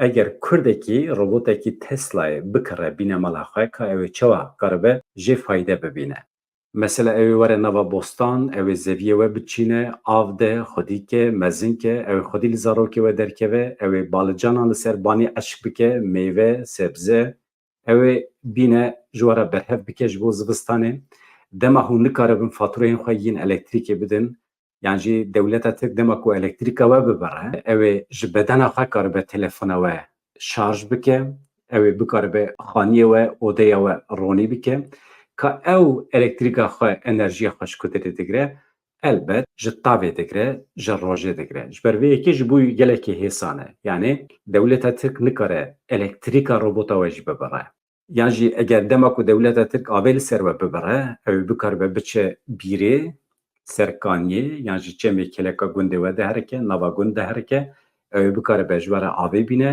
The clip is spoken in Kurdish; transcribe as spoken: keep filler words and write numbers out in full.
Eger kurdekî robotekî Teslayê bikire bîne mala xwe, ka ew ê çawa karibe jê fayde bibîne? Mesela ew ê were nava bostan, ew ê zeviyê we biçîne, av de, xwedî ke, mezin ke, ew ê xwedî li zarokê we derkeve, ew ê balicanan li ser banî eşk bike, meyve, sebze, ew ê bîne ji we re berhev bike ji bo zivistanê. Dema hûn nikaribin fatureyên xwe yên elektrîkê bidin, yan jî dewleta Tirk dema ku elektrîka we bibire, ew ê ji bedena xwe karibe telefona we şarj bike, ew ê bikaribe xaniyê we, odeya we ronî bike. Ka ew elektrîka xwe, enerjiya xwe ji ku derê digire? Elbet ji tavê digire, ji rojê digire. Ji ber vê yekê ji bo gelekî hêsan e. Yanî dewleta Tirk nikare elektrîka robota we jî bibire. Yan jî eger dema ku dewleta Tirk avê li ser we bibire, ew ê bikaribe biçe bîrê, ser kaniyê, yan jî çemê keleka gundê we diherike, nava gund diherike, ew ê bikaribe ji we re avê bîne,